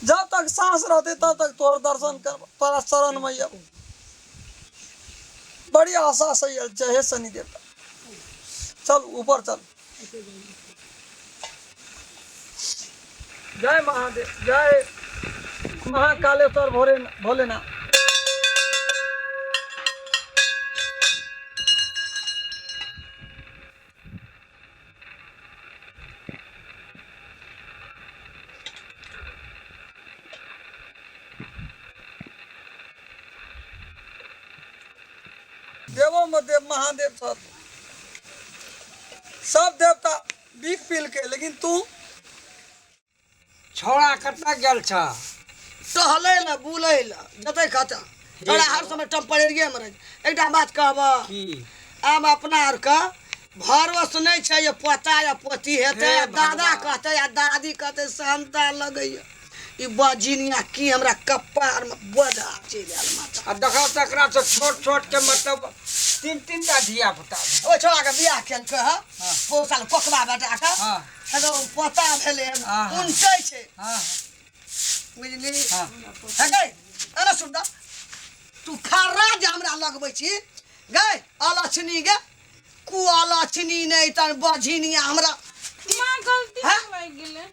जब तक सांस रहतै तब तक तोहर दर्शन करब, तोरा शरण में अयब। बड़ी आशा से आयल। जय हे शनि देवता। चल ऊपर चल। जय महादेव, जय महाकालेश्वर भोले भोलेनाथ। देवो में देव महादेव छथ। सब देवता बीख पीलके, लेकिन तू छौड़ा कतऽ गेल छ? टहलै लए, बुलै लए जतै कतऽ। तोरा हर समय टेम्परेरिए मे रहै छै। एकटा बात कहबह? की? आब अपना आरके भरोस नहि छै जे पोता या पोती हेतै। हे आ दादा भगवान। कहतै आ दादी कहतै, सेहनता लगैया। ई बजिनिया की हमरा कपार मे बोझा चलि आयल माथा। आ देखो तऽ एकरा से छोट छोट के, मतलब तीन तीन टा धिया पुता। ओहि छोड़ा के बियाह केलकै हँ पोसल कोकबा बेटा के। एगो पोता भेलै हन, उनटै छै। बुझली? हे गै, अरे सुन तऽ, तू खर्रा जे हमरा लगबै छी गै अलक्षणी, गे कु अलक्षणी, नहि तन बझिनिया हमरा। माँ, गलती हाँ? से लागि गेलै।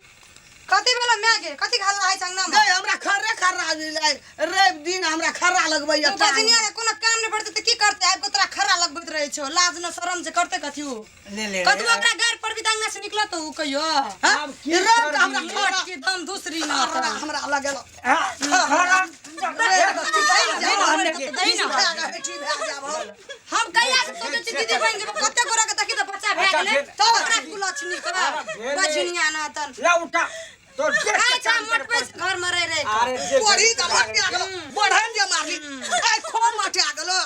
कथी भेलो माय गे? कथी हल्ला होइ छै अंगना में? गै, हमरा खर्रे खर्रा रवि दिन हमरा खर्रा लगबैया। तू बजनिया के कोनो काम नहि पड़तै तऽ की करतै? आबि कऽ तोरा खर्रा लगबैत रहै छौ। लाज न शरम जे करतै कथी उ? ले ले। कतबो ओकरा गारि पड़बी तऽ अंगना से निकलत उ कहियो? हाँ? आब की रवि के हमरा करबी? खर्रा की दम दूसरी न खर्रा हमरा लगेल। खरा। हम कहिया से सोचै छी दीदी बनि जेबै। कते गोरा के देखी तऽ बच्चा भए अच्छा, गेलै। भेल। ओकरा कुलक्षणी के भेलै। बजनिया न तन ले उठा तोर देख खाइ के छै काम मोट करे पैस घर में रह रह के। अरे जे कोढ़ी तऽ मटिया गेलो, बढ़न जे मारली आइ खो मटिया गेलो,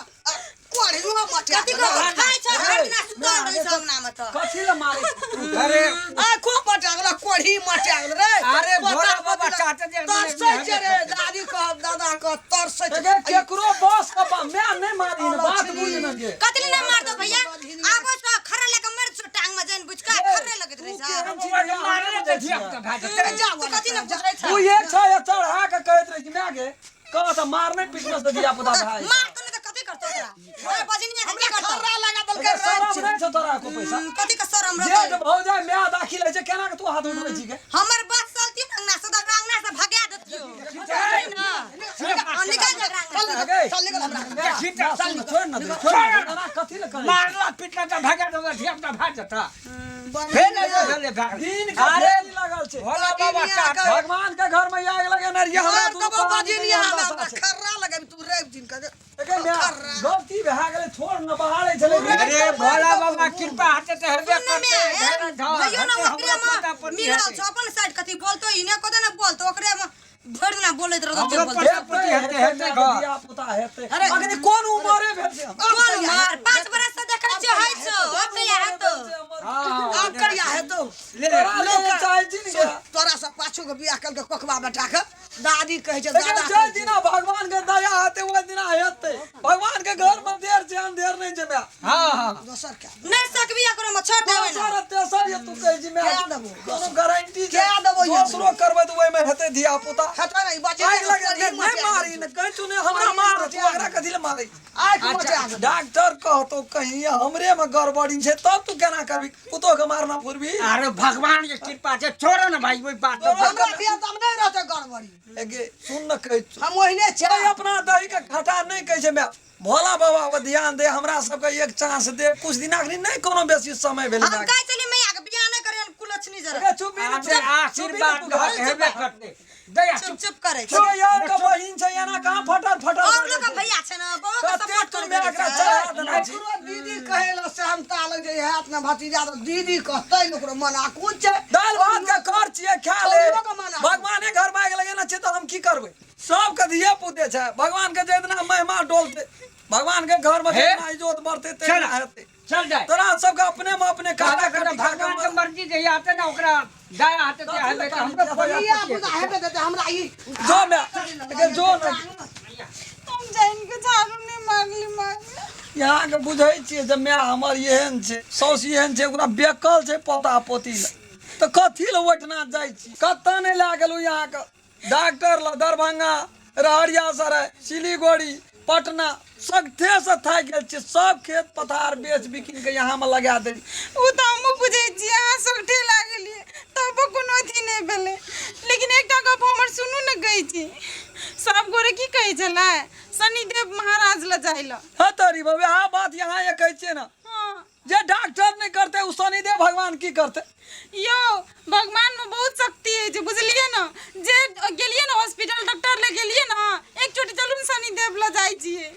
कोढ़ियो मटिया कथी गेलो। को खाइ छै भरि दिना सुतल रहै छै अंगना में तऽ। कथी लए मारै छी तू? अरे। आइ खो मटिया गेलो, कोढ़ी मटिया गेलो रे। अरे पोता भोला बाबा पोती चाहते जे तरसै छै रे, दादी कहब, दादा कह तरसै छै। एगे, केकरो बस के माय नहि मारी ने, बात बुझ ने गे। कथी ले नहि मारतो भैया? आबो छ खर्रा लेके मारि छौ टांग में, जानि बुझि कऽ खर्रे लगैत रहै छै। मारले तऽ धिया पुता भए जेतै। जा। तू कथी ने बुझै तू छ? एक छ या चढ़ा के कहैत रहै छी माय गे, कह तऽ मारने पीटने से धिया पुता भए जेतै। मारतो नहि तऽ कथी करतो ओकरा? ओकरा बजनिया के की करतो? खर्रा लगा देलकै। एगे, शरम नहि छौ तोरा एको पैसा? कथी के शरम जेठ रहतै? भौजाइ माय दाखिल होइ छै, केना के तू हाथ उठबै छी गे? हमर बस चलती ने अंगना से तऽ ओकरा अंगना से भगा देतियो ना। निकाल दे ओकरा अंगना से। एगे, चल निकल हमरा। देखी तऽ। माय, सुन, छोड़ न दे, छोड़ न दे, एना कथी लए करै छी? मारला पिटला तऽ भगा देबै, धिया पुता भए जेतै। फेर नहि भेलै, भए गेलै। दिन के अरे फेरी लागल छै। भोला बाबा चाहते भगवान के घर में आग लगेने रहियै, हमरा मार दुनू देबो प्राणी के बजनिया, इएह हमरा दशा छै। खर्रा लगेबी तू रवि दिन के। एगे माय, गलती भए गेलै, छोड़ न, बहारै छलै। अरे भोला बाबा कृपा हेतै तऽ हेबे सुन ने करतै। माय, घेरा भैयो धर ने हेतै, ओकरे हमरो पोता में पोती मिलल हेतै। छौ, अपन साइड कथी बोलतो? इने को ने बोलतो, ओकरे में भरि दिना बोलैत रहतो जे हमरो बोलतो। पोता पोती हेतै, हेतै घर। धिया पुता हेतै। अखनी कोन उमरे भेल छै हमर? कोन उमर? 5 बरस से देखै छियै होइ छौ, आब कहिया हेतौ? हँ। आब कहिया हेतौ? ले। तोरा ले चाहै छी ने गे। तोरा सब पाछू के बियाह केलकै कोकबा बेटा के, दादी कहै छै। लेकिन दादा जाहि कहै छै। दिना भगवान के दया हेतै ओहि दिना हेतै। भगवान के घर में देर छै, अंधेर नहि छै माय। हँ हँ। दोसर के नहि सकबी एकरो में, छोड़ देबै ने। दोसर आ तेसर ये तू कहै छी माय, कए देबो? कोनो गारंटी छै? कए देबो ये? दोसरो करबै तऽ ओहिमे हेतै धिया पुता। हेतै ने ई बच्चे? आगि लगे नहि नहि मारी ने, कहै छौ ने हमरा मार, तू ओकरा कथी लए मारै छी? आँखि मचा गेल। डॉक्टर कहतो कहीं हमरे में गड़बड़ी छै, तब तू केना करबी? पुतोह के मारना फुरबी? अरे भगवान के कृपा छै, छोड़ो ने भाई ओहि बात। हमरा बियाह तऽ नहि रहतै गड़बड़ी। एगे सुन न, कहै छौ। हम ओहिने छै। कोइ अपना दही के खटा नहि कहै छै माय। भोला बाबा पर ध्यान दे, हमरा सबके एक चांस दे कुछ दिन। अखनी नहि कोनो बेसी समय भेलै हम माय। कहै छली मैया के बियाह नहि करियन कुलक्षणी जरा। एगे, चुप भी ने, अरे आशीर्वाद चुप भी ने। हेबे करतै, दया। चुप चुप करै छै। तू यार के बहिन छै, एना कहाँ फटर फटर और लोग के भैया छै ने, बहु के कते सपोर्ट तू करै माय एकरा छै। चढ़ा देने छी। ओकरो दीदी कहै लए सेहनता लग जे हैत ने भतीजा, तऽ दीदी कहतै ने, ओकरो मन आकुच छै। दालि भात के कर छियै, खा ले। छौड़ियो के मना। भगवाने घर में आगि लगेने छै तऽ हम की करबै? सबके धिये पुते छै। भगवान के जितना महिमा डोलतै, भगवान के घर में हे। जितना इज्जत बढ़तै तेना चल। हेतै। चल जाए। तोरा सबके अपने में अपने काटा कहलक काटी खा के भगवान के मर्जी जहिया हेतै ने, ओकरा दया हेतै तऽ हेतै, तऽ हमरो पोता धिया पोती पुता हेतै। हेतै तऽ हमरा ई जो माय एके जो ने। हम जानि के झाड़ू नहि मारली माँ। यहाँ के बुझै छियै जे माय हमर एहन छै, साउस एहन छै, ओकरा बेकल छै पोता पोती लए, तऽ कथी लए ओहिठिना जाइ छी? कतऽ नहि लए गेलहुँ यहाँके। डॉक्टर ल दरभंगा रहरिया सराय सिलीगुड़ी पटना सगठे से थाकि गेल छियै सब खेत पथार बेच बिकिन के यहाँ में लगा देली ओ तऽ हमहूँ बुझै छियै अहाँ सगठे लागलियै तबो कोनो अथी नहि भेलै लेकिन एकटा गप हमर सुनू ने कहै छी सब गोरे की कहै छलै शनिदेव महाराज लग जाइ लए हँ तरी बाबा वएह बात यहाँ ये कहै छियै ने हँ जे डॉक्टर नहि करतै ओ शनिदेव भगवान की करतै यौ भगवान में बहुत शक्ति है बुझलिए ना जे गेलिए ना हॉस्पिटल डॉक्टर ले गेलिए ना एक चोटी चलू ने शनिदेव ल जाइ छियै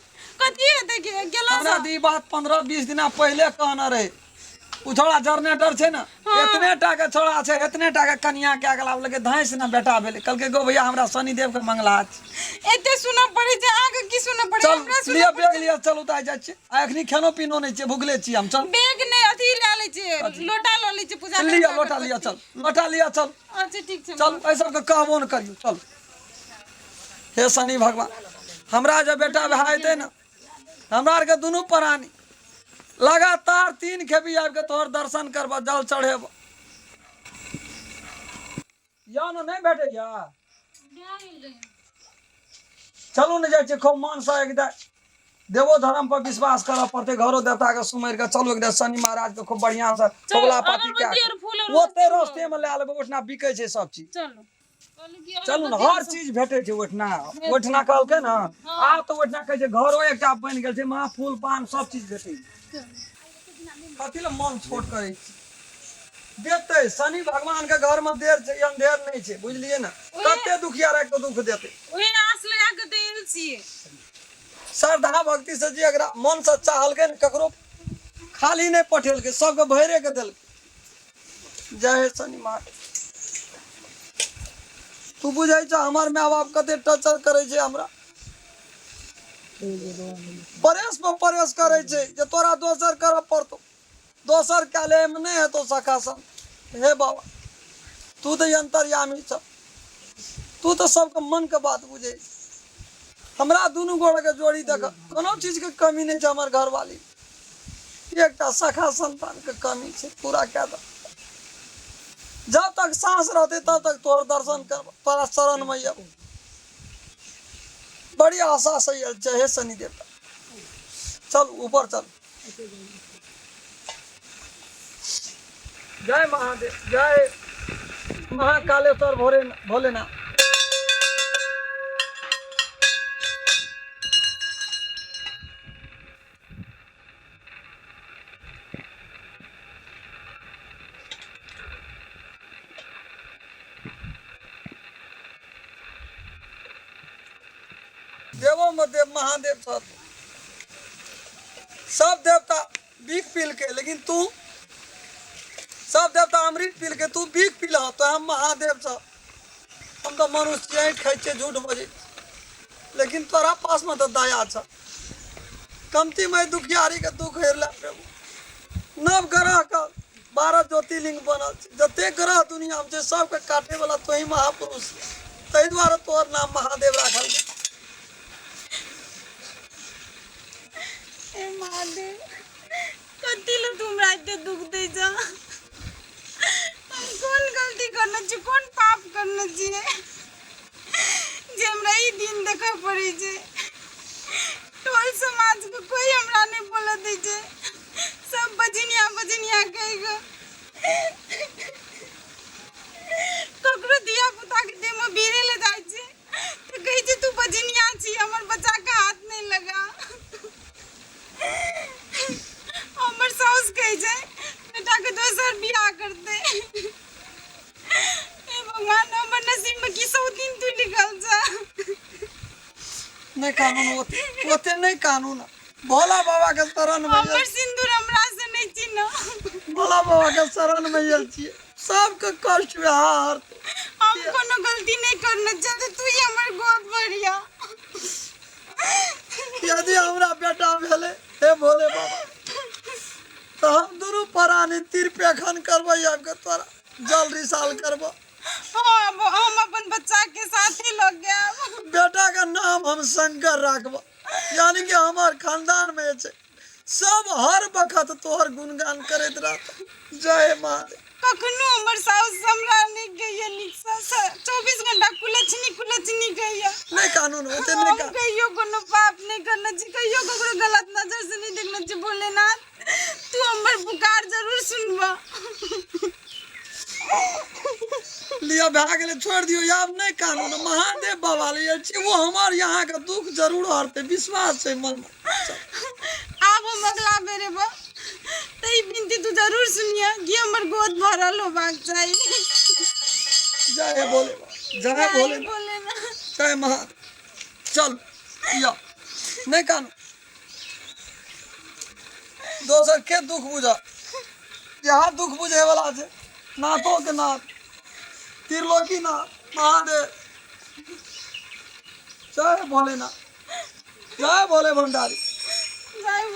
कथी हेतै गेलो हमरा तऽ ई बात 15-20 दिना पहिले कहने रहै ओ छोड़ा जनरेटर छै ने एतने टा के छोड़ा छै एतने टा के कनिया के अगला लगे धाँसि ने बेटा भेलै कहलकै गो भैया हमरा शनिदेव के मंगला छै एते सुनऽ पड़ै छै अहाँके की सुनऽ पड़ै चल हमरा सुनऽ लिअ बैग लिअ चलू तऽ आइ जाइ छियै आ एखनी खेनो पीनो नहि छियै भुखले छियै हम चल बैग नहि अथी लए लै छियै लोटा लऽ लै छियै पूजा लिअ लोटा लिअ चल लोटा लिअ चल अच्छा ठीक छै चल एहि सबके कहबो नहि करियौ चल हे शनि भगवान हमरा जे बेटा भए जेतै ने हमरा आरके दुनू प्राणी लगातार 3 खेपी आबि कऽ तोहर दर्शन करबह जल चढ़ेबह या ने नहि भेटैया चलू ने जाइ छियै खूब मनसँ एक देवो धर्म पर विश्वास करऽ पड़तै घरो देवता के सुमरि के चलू एक शनि महाराज के खूब बढ़िया से कबुला पाती अगरबत्ती कए और फूल और ओते रस्ते में लए लेबै ओहिठिना बिकै छै सब चीज चलू चलू ने हर चीज भेटै छै ओहिठिना ओहिठिना कहलकै ने आब तऽ ओहिठिना कहै छै घरो एकटा बनि गेल छै महा फूल पान सब चीज भेटै छै कथी लए मन छोट करै छी देतै शनि भगवान के घर में देर छै अंधेर नहि छै बुझलियै ने कते दुखिया राखि कऽ दुख देतै ओहे आस लगा के देल छियै श्रद्धा भक्ति से जे एकरा मन से चाहलकै ने ककरो खाली नहि पठेलकै सबके भरे के देलकै जय हे शनि महाराज तू बुझै छ हमर माय बाप कते टचर करै छै हमरा परेश पर परेश करै छै जे तोरा दोसर करऽ पड़तौ दोसर कए ले एहिमे नहि हेतौ सखा सब हे बाबा तू तऽ अन्तर्यामी छ तू तऽ सबके मनके बात बुझै छी हमरा दुनू गोड़के जोड़ी देख कोनो चीजके कमी नहि छै हमर घरवाली एकटा सखा संतानके कमी छै पूरा कए दे जब तक साँस रहतै तब तक तोहर दर्शन करब तोरा शरणमे अयब बड़ी आशा से आयल छै हे शनि देवता चल ऊपर चल जय महादेव जय महाकालेश्वर भोरे भोलेनाथ देवो में देव महादेव छथ सब देवता बीख पीलके लेकिन तू सब देवता अमृत पीलके तू बीख पीलह तो हम महादेव छ हम तऽ मनुष्य छियै खाइ छियै झूठ बजै लेकिन तोरा पासमे तऽ दया छ कमती में दुखियारीके दुख हेर ले प्रभु नव ग्रहके 12 ज्योतिर्लिंग बनल छै जते ग्रह दुनियामे छै सबके काटे वाला तोही महापुरुष ताहि दुआरे तोहर नाम महादेव राखल गेल हे महादेव कथी लए तू हमरा एते दुख दै छ हम कोन गलती करने छी कोन पाप करने छियै जे हमरा ई दिन देखऽ पड़ै छै टोल समाजके कोई हमरा नहि बोलऽ दै छै सब बजनिया बजनिया कहि कऽ ककरो धिया पुताके देहमे भिड़े लए जाइ छै तऽ कहै छै तू बजनिया छी हमर बच्चाके हाथ नहि लगा हमर साउस कहै छै बेटाके दोसर बियाह करतै हे भगवान हमर नसीबमे की सौतीन तू लिखल छ नहि कानून ओते ओते नहि कानून भोला बाबा के शरण में हमर सिंदूर हमरा से नहि चिन्ह भोला बाबा के शरण में आयल छियै सबके कष्ट वएह हरतै हम कोनो गलती नहि करने छियै तू ही हमर गोद भरिया यदि हमरा बेटा भेलै हे भोले बाबा तऽ हम दुनू प्राणी तीर पेखन करबै आबि कऽ तोरा जल रिसाल करबो हाँ हम अपन बच्चा के साथे लग गया बेटा के नाम हम शंकर राखबो यानी कि हमार खानदान में छै सब हर वक्त तोहर गुणगान करैत रहत जय महादेव। कखनो हमर साउस हमरा नहि कहैया नीकसँ, 24 घंटा कुलछनी कुलछनी कहैया। नहि कानू ने, ओते नहि हम कानू। कहियो कोनो पाप नहि करने छी, कहियो ककरो गलत नजर से नहि देखने छी। भोलेनाथ, तू हमर पुकार जरूर सुनबा। लिअ, भए गेलै, छोड़ि दियौ, आब नहि कानू ने। महादेव बाबा लिए छी, ओ हमर यहाँके दुख जरूर हरतै, विश्वास छै मनमे। आब हम अगला बेर एबो तऽ ई विनती तू जरूर सुनिय कि हमर गोद भरल होबाक चाही। जय हे भोले बाबा, जय हे भोले, भोलेनाथ, जय महादेव। चल या, नहि कानू। दोसर के दुख बुझ, यहाँ दुख बुझे वाला छै नाथो के नाथ, त्रिलोकी नाथ महादेव। जय भोलेनाथ, जय भोले भंडारी, जय।